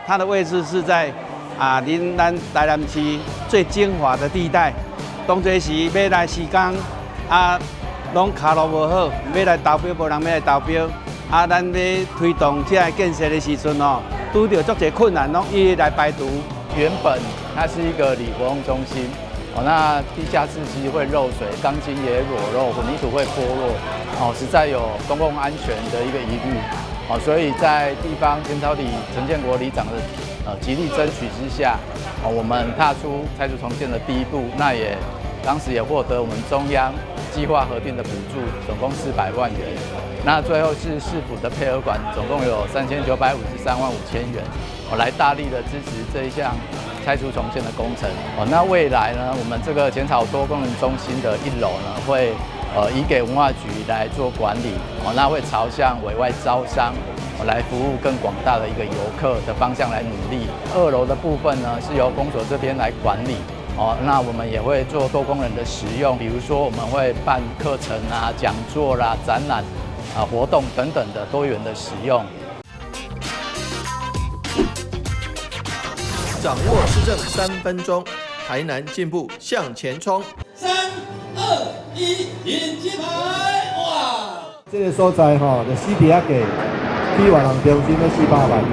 它的位置是在啊，恁咱台南市最精華的地帶。當初時欲來施工啊，攏跤路無好，欲來投標無人欲來投標。啊，咱咧推動這个建設的時陣哦，拄著足濟困難，攏一一來排除。原本它是一個里活動中心，哦，那地下室其實會漏水，鋼筋也裸露，混凝土會剝落，哦，實在有公共安全的一個疑慮，哦，所以在地方淺草里陳建國里長的極力爭取之下，哦，我們踏出拆除重建的第一步，那也當時也獲得我們中央計劃核定的補助，總共400萬元。那最後是市府的配額款，總共有3953萬5千元，我來大力的支持這一項拆除重建的工程。哦，那未來呢，我們這個淺草多功能中心的一樓呢，會移給文化局來做管理。哦，那會朝向委外招商，來服務更廣大的一個遊客的方向來努力。二樓的部分呢，是由公所這邊來管理。哦，那我們也會做多功能的使用，比如說我們會辦課程啊、講座啦、展覽啊、活動等等的多元的使用。掌握市政3分鐘，台南進步向前衝。三二一，引金牌！哇！這個所在吼，就死佇遐計，去外人中心欲四百萬，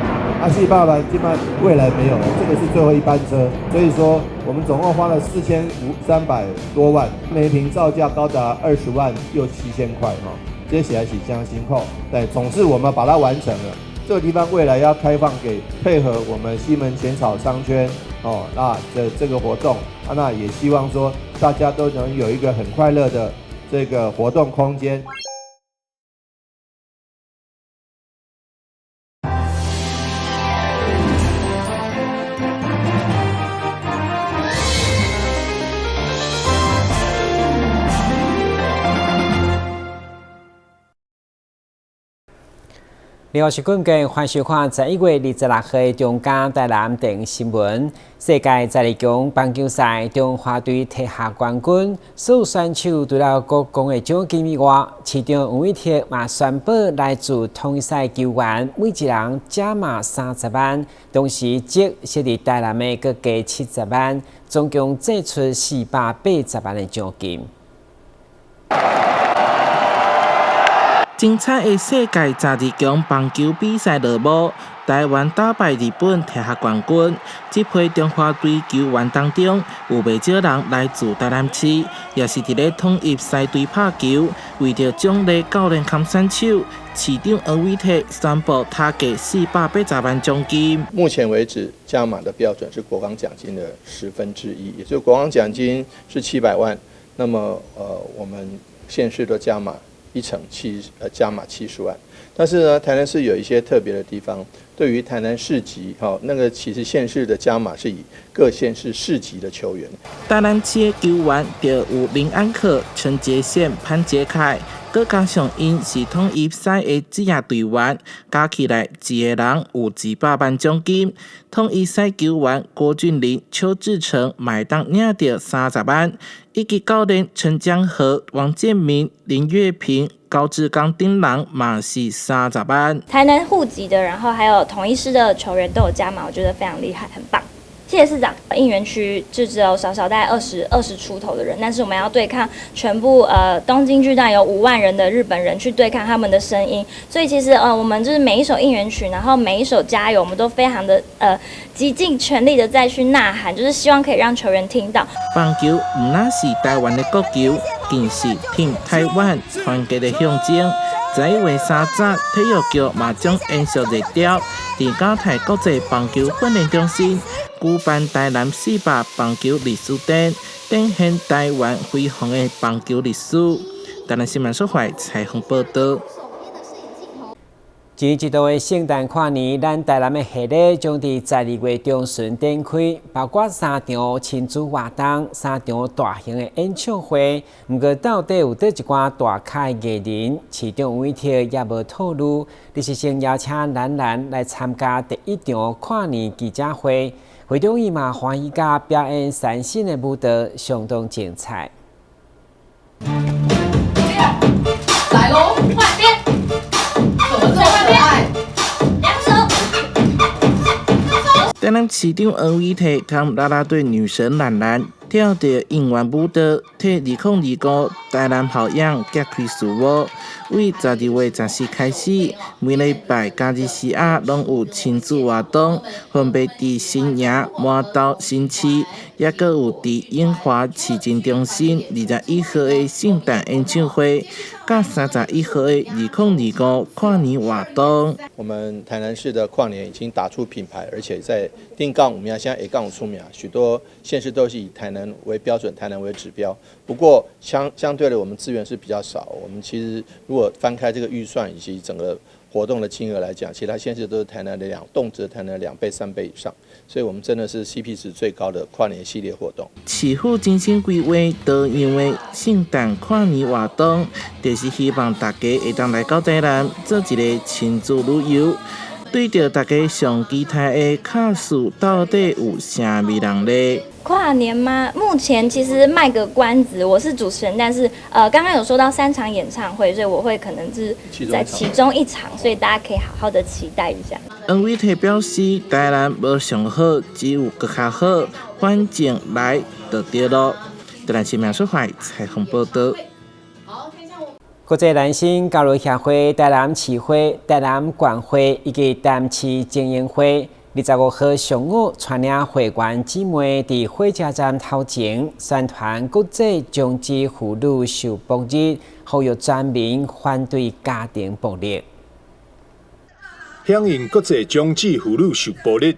啊四百萬這擺未來沒有了，這個是最後一班車，所以說我們總共花了四千五三百多萬，每坪造價高達20萬又7千塊哈，這起來是真辛苦，但總之我們把它完成了。這個地方未來要開放給配合我們西門淺草商圈哦，那的這個活動，啊，那也希望說大家都能有一個很快樂的這個活動空間。另外是根據歡收看11月26號中嘉台南電新聞，世界十二強棒球賽，中華隊提下冠軍，所有選手除了國光的獎金以外，市長黃偉哲嘛宣布來自統一賽球員每一人加碼30萬，同時則設佇台南的閣加70萬，總共祭出480萬的獎金。精彩的世界十二強棒球比賽落幕，台灣打敗日本，提下冠軍。這批中華隊球員當中，有袂少人來自台南市，也是佇咧統一獅隊拍球。為著獎勵教練兼選手，市長黃偉哲宣布加價480萬獎金。目前為止，加碼的標準是國光獎金的1/10，也就是國光獎金是700萬，那麼我們縣市都加碼。一成七，加碼70萬，但是呢，台南市有一些特別的地方，對於台南市級，哈，那個其實縣市的加碼是以各縣市市級的球員。台南市的球員就有林安可、陳傑憲、潘傑凱，閣加上𪜶是統一獅的職業隊員，加起來一個人有200萬獎金。統一獅球員郭俊麟、邱志成嘛會當領著30萬，以及教練陳江和、王建民、林岳平、高志剛等人嘛是30萬。台南戶籍的，然後還有統一獅的球員都有加碼，我覺得非常厲害，很棒。謝謝市長。應援區就只有少少大概二十出頭的人，但是我們要對抗全部東京巨蛋有5萬人的日本人去對抗他們的聲音，所以其實我們就是每一首應援曲，然後每一首加油，我們都非常的極盡全力的再去吶喊，就是希望可以讓球員聽到。棒球毋但是台灣的國球，更是挺台灣團結的象徵。11月30，體育局嘛將延續熱潮，佇嘉泰國際棒球訓練中心舉辦台南400棒球歷史展，展現台灣輝煌的棒球歷史。台南新聞所懷採訪報導。一年一度的聖誕跨年，咱台南的賀禮將佇12月中旬展開，包括三場親子活動、三場大型的演唱會。毋過到底有佗一寡大咖的藝人，市長黃偉哲也無透露。李時先邀請蘭蘭來參加第一場跨年記者會，會中伊嘛歡喜共表演全新的舞蹈，相當精彩。來囉，換邊。怎麼這麼可愛？兩手，台南市長黃偉哲佮啦啦隊女神蘭蘭跳著應援舞蹈，替2025台南校園揭開序幕。為12月14開始，每禮拜假日時仔攏有親子活動，分別佇新營、滿島、新市，抑閣有佇永華市政中心21號的聖誕演唱會，佮31號的2025跨年活動。我們台南市的跨年已經打出品牌，而且在頂港有名，現在下港有出名，許多縣市都是以台南為標準，台南為指標。不過相對的，我們資源是比較少。我們其實如果翻開這個預算以及整個活動的金額來講，其他縣市都是台南的兩動輒台南2倍、3倍以上，所以我們真的是 CP 值最高的跨年系列活動。市府精心規劃多樣的聖誕跨年活動，就是希望大家會當來到台南做一個親子旅遊。對著大家上期待的卡司到底有啥物人咧？跨年嗎？目前其實賣個關子，我是主持人，但是剛剛有說到三場演唱會，所以我會可能是在其中一場，所以大家可以好好的期待一下。黃偉哲表示，台南無上好，只有閣較好，反正來就對囉。台南市民出發採訪報道。國際男性交流協會台南市會、台南縣會以及台南市精英會，25號上午帶領會員姊妹佇火車站頭前宣傳國際終止婦女受暴日，呼籲全民反對家庭暴力。響應國際終止婦女受暴日，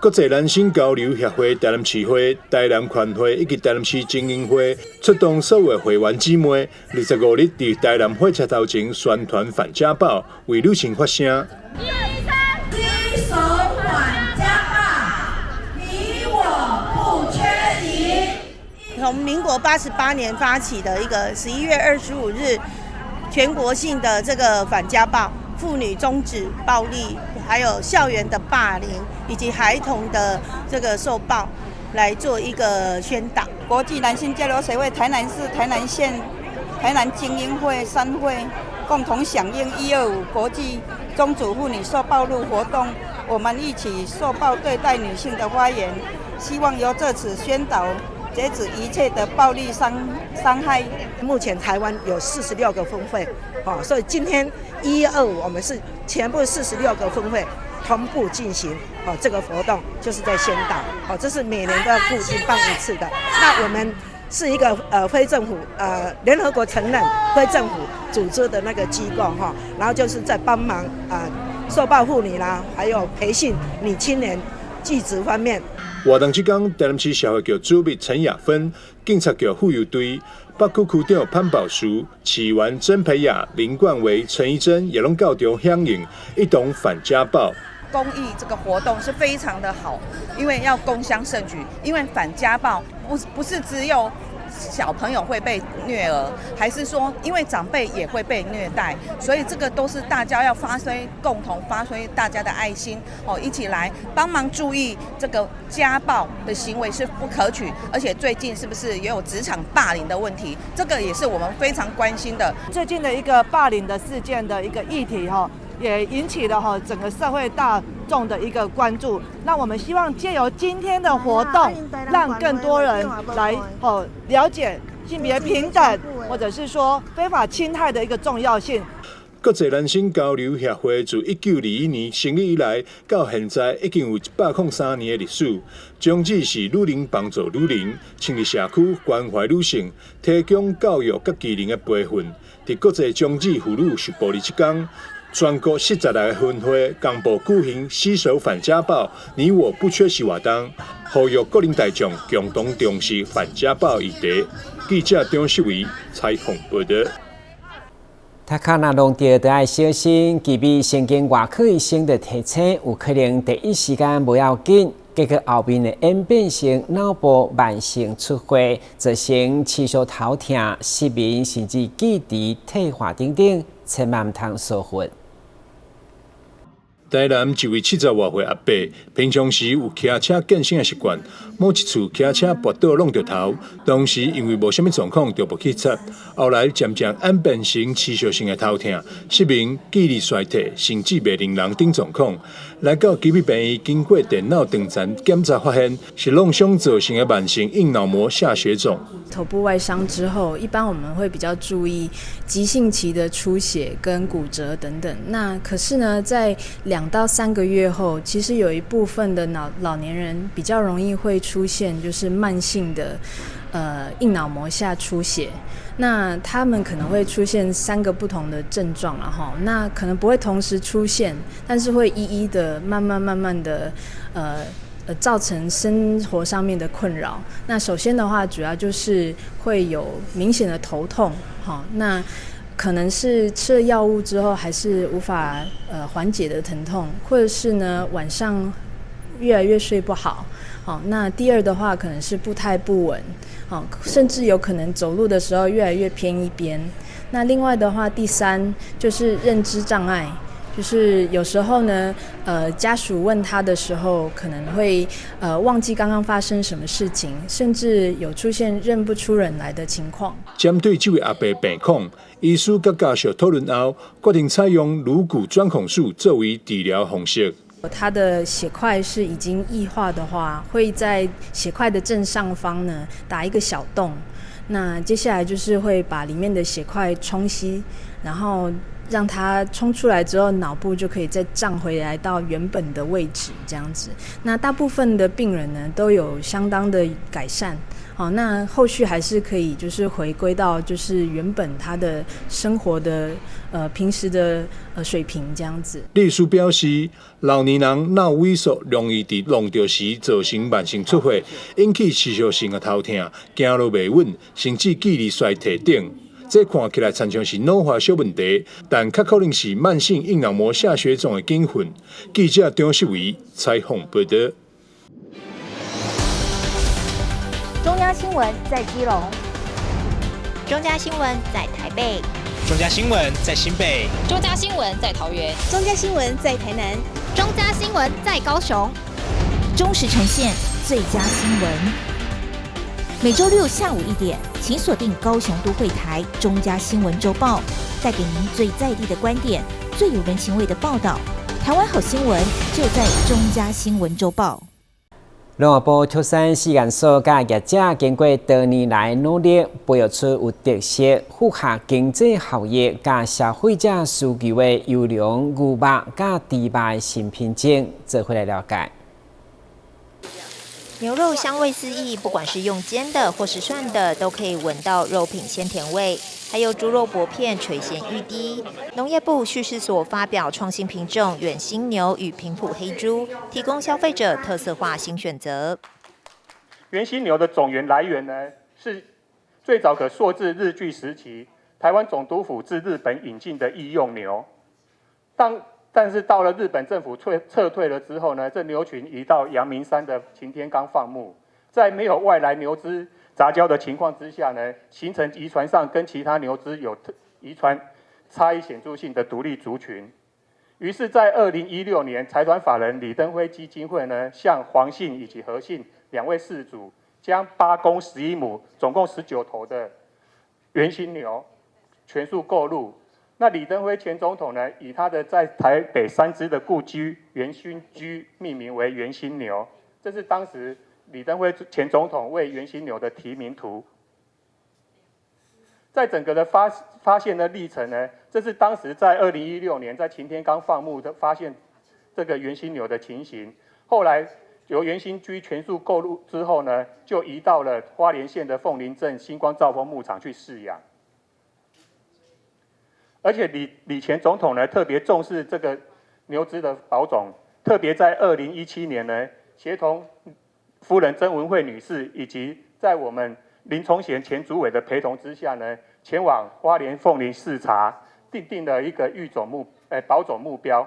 國際男性交流協會台南市會、台南縣會以及台南市精英會出動所有會員姊妹，25日佇台南火車頭前宣傳反家暴，為女性發聲。一手反家暴，你我不缺席。從民國88年發起的一個11月25日全國性的這個反家暴、婦女終止暴力，還有校園的霸凌以及孩童的這個受暴，來做一個宣導。國際男性交流協會台南市、台南縣、台南精英會三會共同響應125國際終止婦女受暴日活動，我們一起受暴對待女性的發言，希望由這次宣導，截止一切的暴力傷害。目前台灣有46個分會，所以今天125我們是全部四十六個分會同步進行，這個活動就是在宣導，這是每年都要固定辦一次的。那我們是一個非政府聯合國承認非政府組織的那個機構哈，然後就是在幫忙啊受暴婦女啦，還有培訓女青年技職方面。活動這工，台南市社會局主秘陳雅芬、警察局婦幼隊、北區區長潘寶淑、市員曾培雅、林冠維、陳怡貞也攏到場響應，一同反家暴。公益這個活動是非常的好，因為要共襄盛舉，因為反家暴不是只有小朋友會被虐兒，還是說因為長輩也會被虐待，所以這個都是大家要發揮共同發揮大家的愛心哦，一起來幫忙注意這個家暴的行為是不可取，而且最近是不是也有職場霸凌的問題？這個也是我們非常關心的。最近的一個霸凌的事件的一個議題哈，也引起了哈整個社會大眾的一個關注。那我們希望借由今天的活動，讓更多人來哦了解性別平等，或者是說非法侵害的一個重要性。國際男性交流協會自1921年成立以來，到現在已經有103年的歷史。宗旨是女人幫助女人，成立社區關懷女性，提供教育佮技能的培訓。佇國際終止婦女受暴力這工，全國46個分會同步舉行攜手反家暴，你我不缺席活動，呼籲國民大眾共同重視反家暴議題。記者張秀維採訪報道。讀殼若弄著，就愛小心。具備神經外科醫生的提醒，有可能第一時間無要緊，結果後面會演變成腦部慢性出血，造成持續頭痛、失眠，甚至記憶退化等等，千萬毋通疏忽。台南一位70外歲阿伯，平常時有騎車健身的習慣，某一次騎車跋倒挵著頭，當時因為無啥物狀況，就無去插。後來漸漸演變成持續性的頭痛、失明、記憶力衰退，甚至袂認人等狀況。來到基美病院，經過電腦斷層檢查，發現是弄傷造成的慢性硬腦膜下血腫。頭部外傷之後，一般我們會比較注意急性期的出血跟骨折等等。那可是呢，在2到3個月後，其實有一部分的老年人比較容易會出現就是慢性的硬腦膜下出血。那他們可能會出現三個不同的症狀了哈，那可能不會同時出現，但是會一一的慢慢慢慢的造成生活上面的困擾。那首先的話，主要就是會有明顯的頭痛，哈，那可能是吃了藥物之後還是無法緩解的疼痛，或者是呢晚上越來越睡不好，好，那第二的話可能是步態不穩，好，甚至有可能走路的時候越來越偏一邊。那另外的話，第三就是認知障礙。就是有時候呢，家屬問他的時候，可能會忘記剛剛發生什麼事情，甚至有出現認不出人來的情況。針對這位阿伯病況，醫師佮家屬討論後，決定採用顱骨鑽孔術作為治療方式。他的血塊是已經液化的話，會在血塊的正上方呢打一個小洞。那接下來就是會把裡面的血塊沖稀，然後讓它沖出來之後，腦部就可以再脹回來到原本的位置，這樣子。那大部分的病人呢，都有相當的改善。好，那後續還是可以就是回歸到就是原本他的生活的平時的水平這樣子。律師表示，老年人腦萎縮容易佇挵著時造成慢性出血，引起持續性的頭痛、行路袂穩，甚至記憶力衰退等。這看起來親像是腦化小問題，但較可能是慢性硬腦膜下血腫的警訊。記者張世維採訪報道。中央新聞在基隆，中嘉新聞在台北，中嘉新聞在新北，中嘉新聞在桃園，中嘉新聞在台南，中嘉新聞在高雄，忠實呈現最佳新聞。每週六下午1點，請鎖定高雄都會台中嘉新聞週報，帶給您最在地的觀點，最有人情味的報道。台灣好新聞就在中嘉新聞週報。農業部畜產試驗所佮業者經過多年來努力，培育出有特色、符合經濟效益佮消費者需求的優良牛肉佮豬肉的新品種，做伙來了解。牛肉香味四溢，不管是用煎的或是涮的，都可以聞到肉品鮮甜味。還有豬肉薄片垂涎欲滴。農業部畜試所發表創新品種遠心牛與平埔黑豬，提供消費者特色化新選擇。原心牛的種源來源呢，是最早可溯至日據時期，台灣總督府自日本引進的役用牛。但是到了日本政府撤退了之後呢，這牛群移到陽明山的擎天崗放牧，在沒有外來牛隻雜交的情況之下呢，形成遺傳上跟其他牛隻有遺傳差異顯著性的獨立族群。於是，在2016年，財團法人李登輝基金會呢，向黃姓以及何姓兩位飼主，將8公11母，總共19頭的原心牛全數購入。那李登輝前總統呢，以他的在台北三芝的故居元興居命名為原心牛，這是當時李登輝前總統為原心牛的提名圖。在整個的發現的歷程呢，這是當時在2016年在擎天崗放牧的發現這個原心牛的情形。後來由原心居全數購入之後呢，就移到了花蓮縣的鳳林鎮星光兆豐牧場去飼養。而且李前總統呢特別重視這個牛隻的保種，特別在2017年呢，協同夫人曾文惠女士以及在我們林崇賢前主委的陪同之下呢，前往花蓮鳳林視察，訂定了一個育種目保種目標，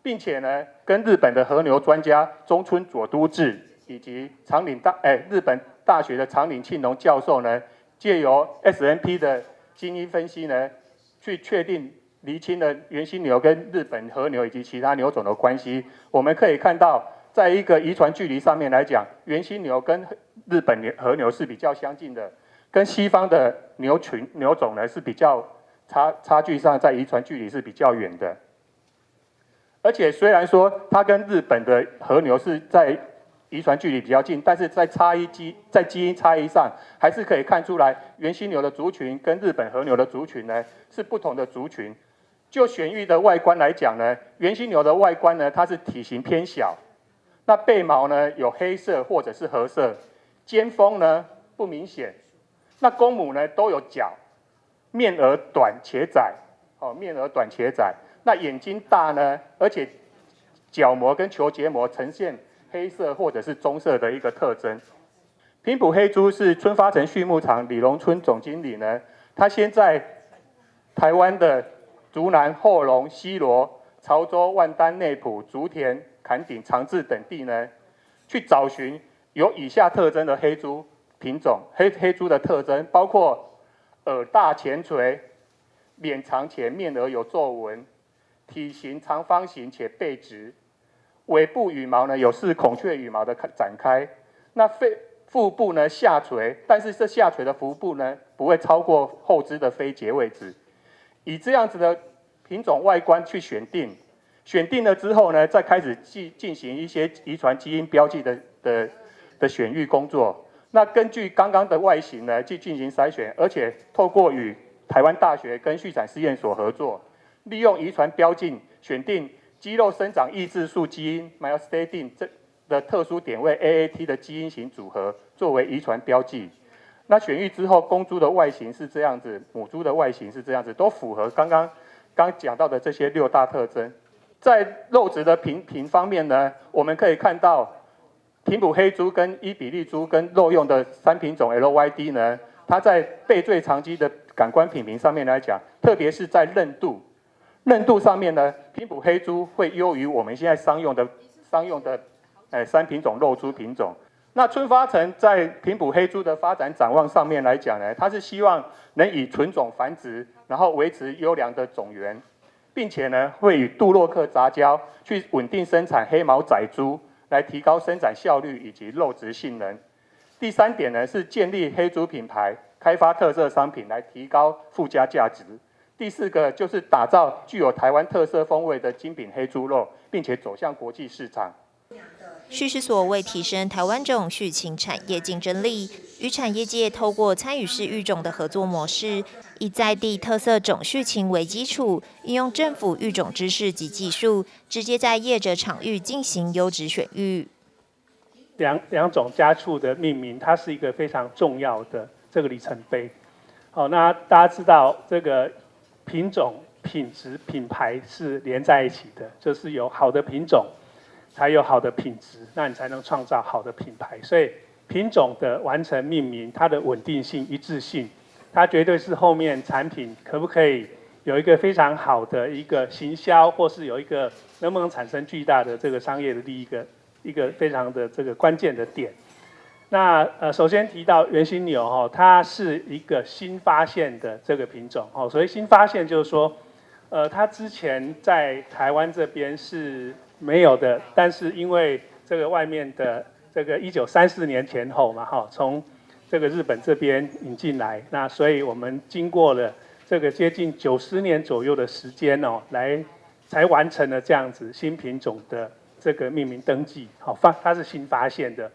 並且呢，跟日本的和牛專家中村佐都治以及長嶺大日本大學的長嶺慶隆教授呢，借由 SNP 的基因分析呢，去確定厘清了原犀牛跟日本和牛以及其他牛种的关系。我们可以看到，在一个遗传距离上面来讲，原犀牛跟日本和牛是比较相近的，跟西方的牛群牛种呢是比较差距上，在遗传距离是比较远的。而且虽然说它跟日本的和牛是在遗传距离比较近，但是在基因差异上，还是可以看出来，原犀牛的族群跟日本和牛的族群呢是不同的族群。就选育的外观来讲呢，原犀牛的外观呢，它是体型偏小，那背毛呢有黑色或者是褐色，肩峰呢不明显，那公母呢都有角，面额短且窄，哦，面额短且窄，那眼睛大呢，而且角膜跟球结膜呈现黑色或者是棕色的一个特征。平埔黑猪是春发城畜牧场李荣春总经理呢，他先在台湾的竹南、后龙、西螺、潮州、万丹、内埔、竹田、崁顶、长治等地呢，去找寻有以下特征的黑猪品种。黑猪的特征包括耳大前垂、脸长且面额有皱纹、体型长方形且背直、尾部羽毛呢有似孔雀羽毛的展开，那腹部呢下垂，但是这下垂的腹部呢不会超过后肢的飞节位置。以这样子的品种外观去选定，选定了之后呢，再开始进行一些遗传基因标记的选育工作。那根据刚刚的外形呢，去进行筛选，而且透过与台湾大学跟畜产试验所合作，利用遗传标记选定肌肉生长抑制素基因 myostatin 这的特殊点位 AAT 的基因型组合作为遗传标记。那选育之后，公猪的外形是这样子，母猪的外形是这样子，都符合刚刚刚讲到的这些六大特征。在肉质的品评方面呢，我们可以看到，平埔黑猪跟伊比利猪跟肉用的三品种 LYD 呢，它在背最长肌的感官品评上面来讲，特别是在嫩度上面呢，平埔黑猪会优于我们现在商用的三品种肉猪品种。那春发城在平埔黑猪的发展展望上面来讲呢，它是希望能以纯种繁殖，然后维持优良的种源，并且呢会与杜洛克杂交，去稳定生产黑毛仔猪，来提高生产效率以及肉质性能。第三点呢是建立黑猪品牌，开发特色商品来提高附加价值。第四个就是打造具有台湾特色风味的精品黑猪肉，并且走向国际市场。畜试所为提升台湾种畜禽产业竞争力，与产业界透过参与式育种的合作模式，以在地特色种畜禽为基础，运用政府育种知识及技术，直接在业者场域进行优质选育。两种家畜的命名，它是一个非常重要的这个里程碑。好，那大家知道这个品种、品质、品牌是连在一起的，就是有好的品种，才有好的品质，那你才能创造好的品牌。所以品种的完成命名，它的稳定性、一致性，它绝对是后面产品可不可以有一个非常好的一个行销，或是有一个能不能产生巨大的这个商业的利益的一个非常的这个关键的点。那首先提到原犀牛哈，它是一个新发现的这个品种哈，所以新发现就是说，它之前在台湾这边是没有的，但是因为这个外面的这个1934年前后嘛，哈，从这个日本这边引进来，那所以我们经过了这个接近90年左右的时间哦，来才完成了这样子新品种的这个命名登记，好它是新发现的，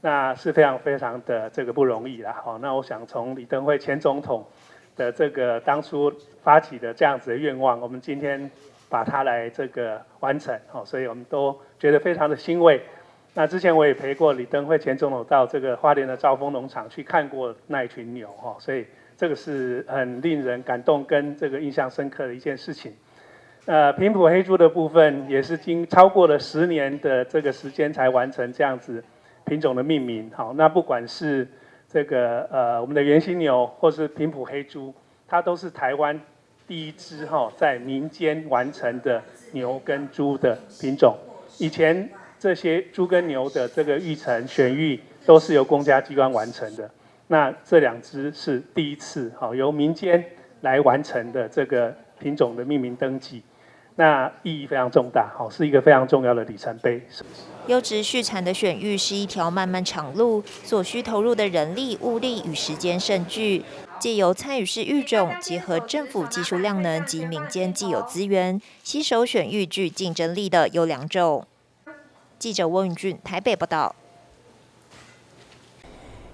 那是非常非常的这个不容易啦，好，那我想从李登辉前总统的这个当初发起的这样子的愿望，我们今天把它来这个完成，好，所以我们都觉得非常的欣慰。那之前我也陪过李登辉前总统到这个花莲的兆丰农场去看过那一群牛，哈，所以这个是很令人感动跟这个印象深刻的一件事情。平埔黑猪的部分也是经超过了10年的这个时间才完成这样子品种的命名，好，那不管是这个我们的原犀牛或是平埔黑猪，它都是台湾第一支哈在民间完成的牛跟猪的品种。以前这些猪跟牛的这个育成选育都是由公家机关完成的，那这两只是第一次哈由民间来完成的这个品種的命名登記，那意義非常重大，好，是一個非常重要的里程碑。優質畜產的選育是一條漫漫長路，所需投入的人力、物力與時間甚巨。藉由參與式育種，結合政府技術量能及民間既有資源，攜手選育具競爭力的優良種。記者溫雲俊台北報道。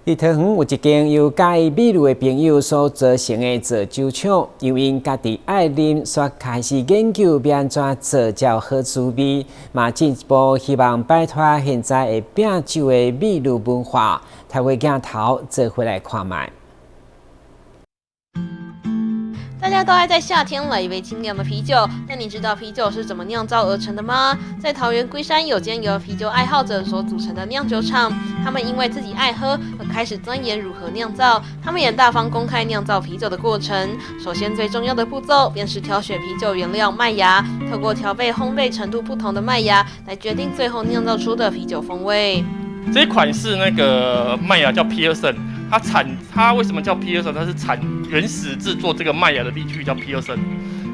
佇桃園有一間由喜歡美祿的朋友所組成的造酒廠，因為𪜶家己愛啉，煞開始研究欲按怎做才有好滋味，嘛進一步希望擺脫現在會拼酒的美祿文化，透過鏡頭做伙來看覓。大家都愛在夏天來一杯清涼的啤酒，但你知道啤酒是怎麼釀造而成的嗎？在桃園龜山有間由啤酒愛好者所組成的釀酒廠，他們因為自己愛喝而開始鑽研如何釀造。他們也大方公開釀造啤酒的過程。首先最重要的步驟便是挑選啤酒原料麥芽，透過調配烘焙程度不同的麥芽來決定最後釀造出的啤酒風味。這一款是那個麥芽叫皮爾森。它為什麼叫皮爾森？它是產原始製作這個麥芽的地區叫皮爾森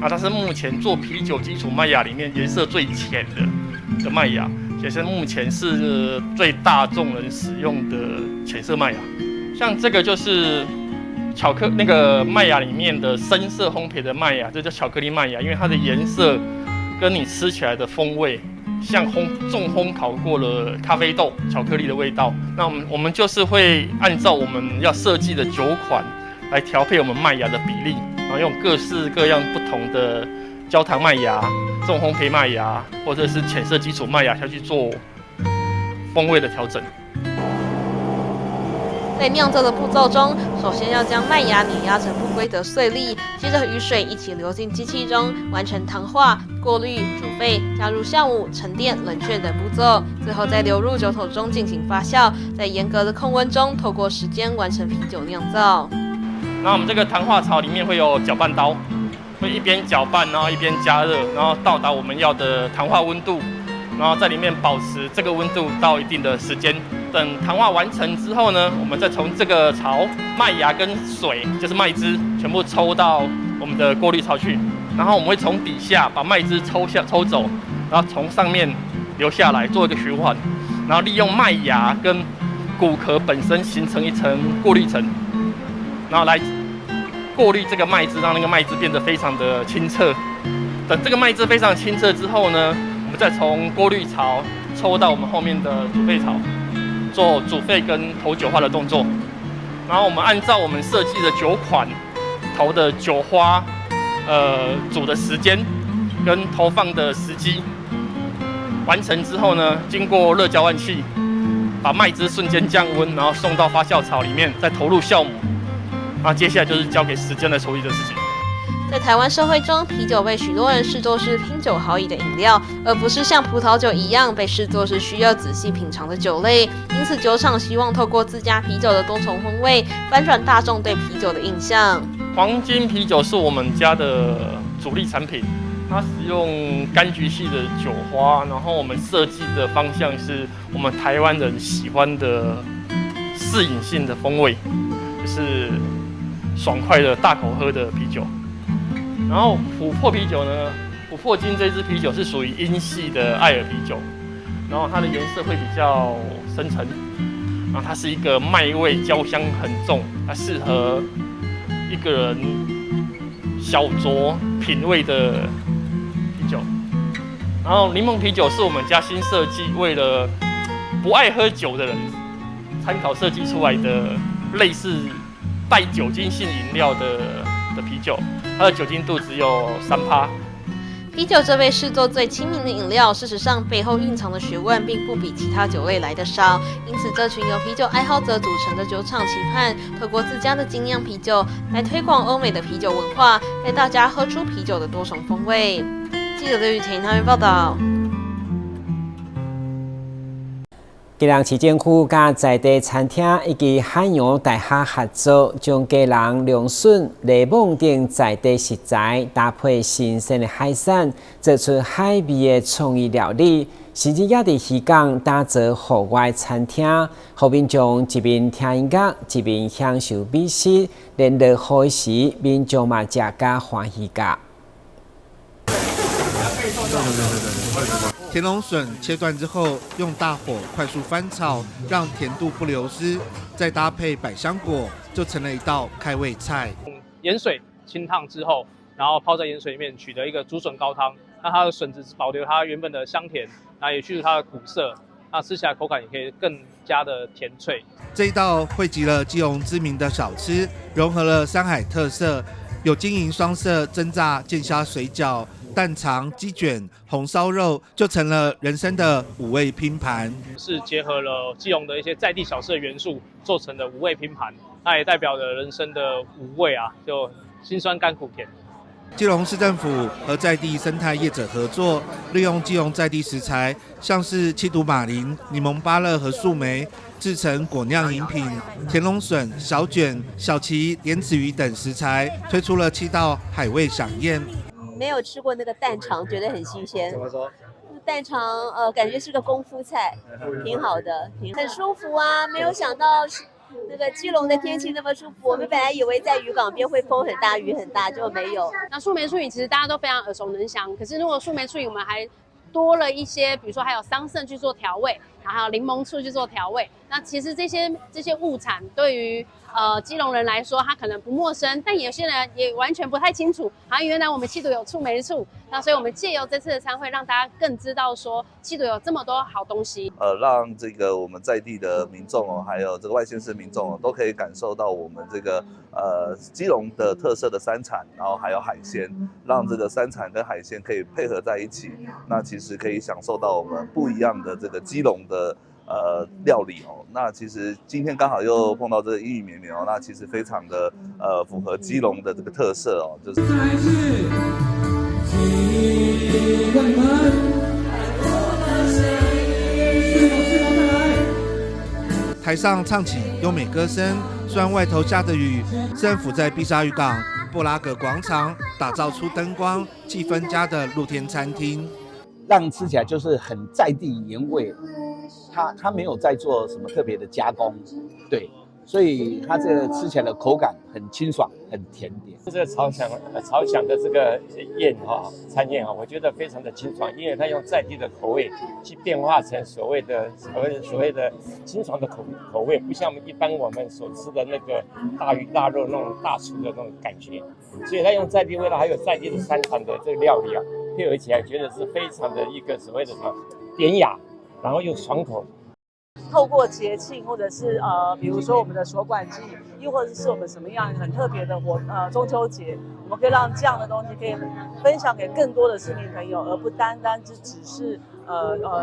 啊，它是目前做啤酒基礎麥芽裡面顏色最淺的麥芽，也是目前是最大眾人使用的淺色麥芽。像這個就是巧克那個麥芽裡面的深色烘焙的麥芽，這叫巧克力麥芽，因為它的顏色跟你吃起來的風味像重烘烤過了咖啡豆巧克力的味道。那我們就是會按照我們要設計的酒款來調配我們麥芽的比例，然後用各式各樣不同的焦糖麥芽、重烘焙麥芽或者是淺色基礎麥芽下去做風味的調整。在釀造的步驟中，首先要將麥芽碾壓成不規則碎粒，接着與水一起流進機器中，完成糖化、過濾、煮沸、加入酵母、沉澱、冷卻等步驟，最後再流入酒桶中進行發酵，在嚴格的控溫中，透過時間完成啤酒釀造。那我們這個糖化槽裡面會有攪拌刀，會一邊攪拌，然後一邊加熱，然後到達我們要的糖化溫度，然後在裡面保持這個溫度到一定的時間。等糖化完成之後呢，我們再從這個槽麥芽跟水，就是麥汁，全部抽到我們的過濾槽去。然後我們會從底下把麥汁抽走，然後從上面留下來做一個循環，然後利用麥芽跟穀殼本身形成一層過濾層，然後來過濾這個麥汁，讓那個麥汁變得非常的清澈。等這個麥汁非常清澈之後呢，我們再從過濾槽抽到我們後面的煮沸槽，做煮沸跟投酒花的動作。然後我們按照我們設計的酒款投的酒花，煮的時間跟投放的時機完成之後呢，經過熱交換器把麥汁瞬間降溫，然後送到發酵槽裡面，再投入酵母。那接下來就是交給時間來處理的事情。在台灣社會中，啤酒被許多人視作是拼酒好飲的飲料，而不是像葡萄酒一樣被視作是需要仔細品嘗的酒類。因此，酒廠希望透過自家啤酒的多重風味，翻轉大眾對啤酒的印象。黃金啤酒是我們家的主力產品，它使用柑橘系的酒花，然後我們設計的方向是我們台灣人喜歡的適飲性的風味，就是爽快的大口喝的啤酒。然後琥珀啤酒呢？琥珀金這支啤酒是屬於英系的艾爾啤酒，然後它的顏色會比較深沉，然後它是一個麥味焦香很重，它適合一個人小酌品味的啤酒。然後檸檬啤酒是我們家新設計，為了不愛喝酒的人參考設計出來的類似帶酒精性飲料的啤酒。它的酒精度只有3%。啤酒這被視作最親民的飲料，事實上背後蘊藏的學問並不比其他酒類來得少。因此，這群由啤酒愛好者組成的酒廠期盼透過自家的精釀啤酒來推廣歐美的啤酒文化，帶大家喝出啤酒的多重風味。記者劉雨婷他們報道。基隆市政府佮在地餐廳以及海洋大學合作，將基隆龍筍、麗網等在地食材搭配新鮮的海產，做出海味的創意料理。甚至也佇漁港打造戶外餐廳，予民眾一面聽音樂，一面享受美食。連落雨時，民眾嘛食甲歡喜甲。对对对。甜龙笋切断之后，用大火快速翻炒，让甜度不流失，再搭配百香果，就成了一道开胃菜。盐水清烫之后，然后泡在盐水里面，取得一个竹笋高汤。那它的笋子保留它原本的香甜，那也去除它的苦涩，那吃起来口感也可以更加的甜脆。这一道汇集了基隆知名的小吃，融合了山海特色，有金银双色蒸炸剑虾水饺、蛋肠、鸡卷、红烧肉，就成了人生的五味拼盘。是结合了基隆的一些在地小吃的元素做成的五味拼盘，那也代表了人生的五味啊，就辛酸甘苦甜。基隆市政府和在地生态业者合作，利用基隆在地食材，像是七堵马林、柠檬芭乐和树莓，制成果酿饮品、甜龙笋、小卷、小旗、莲子鱼等食材，推出了7道海味飨宴。没有吃过那个蛋肠，觉得很新鲜。怎么说？蛋肠，感觉是个功夫菜，挺好的，很舒服啊！没有想到是。那个基隆的天气那么舒服，我们本来以为在渔港边会风很大、雨很大，就没有。那树莓醋鱼其实大家都非常耳熟能详，可是如果树莓醋鱼我们还多了一些，比如说还有桑葚去做调味，然后还有柠檬醋去做调味。那其实这些物产对于基隆人来说，他可能不陌生，但有些人也完全不太清楚。啊，原来我们七堵有醋梅醋。那所以我们借由这次的餐会，让大家更知道说七堵有这么多好东西。让这个我们在地的民众哦，还有这个外县市民众哦，都可以感受到我们这个基隆的特色的山产，然后还有海鲜，让这个山产跟海鲜可以配合在一起，那其实可以享受到我们不一样的这个基隆的料理哦。那其实今天刚好又碰到这个阴雨绵绵哦，那其实非常的符合基隆的这个特色哦，就是。台上唱起优美歌声，虽然外头下着雨，政府在碧沙渔港布拉格广场打造出灯光气氛佳的露天餐厅，让吃起来就是很在地原味。它没有在做什么特别的加工，对，所以它这个吃起来的口感很清爽，很甜点。这个朝鲜的这个宴哈，餐宴哈，我觉得非常的清爽，因为它用在地的口味去变化成所谓的清爽的口味，不像一般我们所吃的那个大鱼大肉那种大厨的那种感觉，所以它用在地味道，还有在地的山产的这个料理啊，配合起来，觉得是非常的一个所谓的什么典雅。然后又爽口。透过节庆，或者是比如说我们的锁馆季，又或者是我们什么样很特别的中秋节，我们可以让这样的东西可以分享给更多的市民朋友，而不单单只是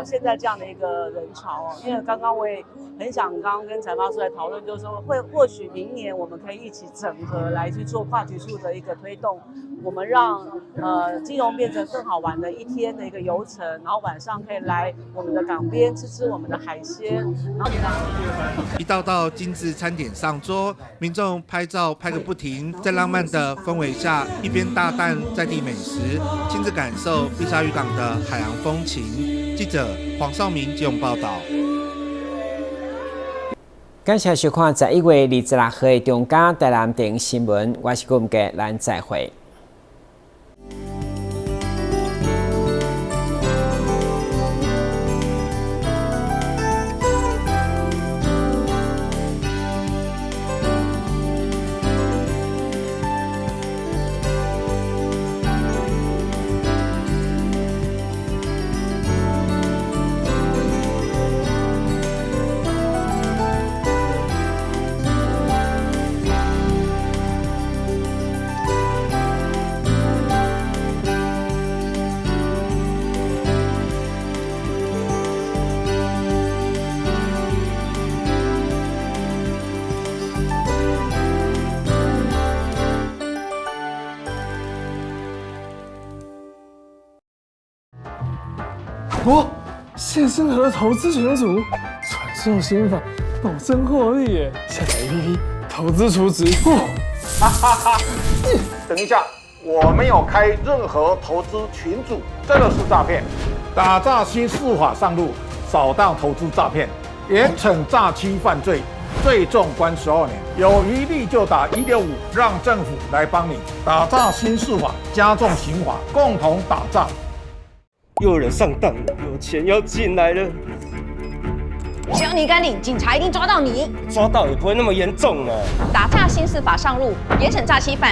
现在这样的一个人潮哦。因为刚刚我也很想刚刚跟财发处在讨论，就是说或许明年我们可以一起整合来去做跨局处的一个推动，我们让基隆变成更好玩的一天的一个游程，然后晚上可以来我们的港边吃吃我们的海鲜。一道道精致餐点上桌，民众拍照拍个不停，在浪漫的氛围下，一边大啖在地美食，亲自感受碧沙渔港的海洋风情。记者黄少明基隆报道。感谢收看11月26号的中嘉台南电新闻，我是顾文杰，咱再会。哦，谢生和投资群组传授心法，保证获利耶！下载 APP 投资储值。哦，哈哈哈！等一下，我没有开任何投资群组，这个是诈骗！打诈新司法上路，扫荡投资诈骗，严惩诈欺犯罪，最重关12年。有余力就打165，让政府来帮你打诈新司法，加重刑法，共同打诈。又有人上當了，有錢要進來了。只要你敢領，警察一定抓到你。抓到也不會那麼嚴重啊。打詐新釋法上路，嚴懲詐欺犯。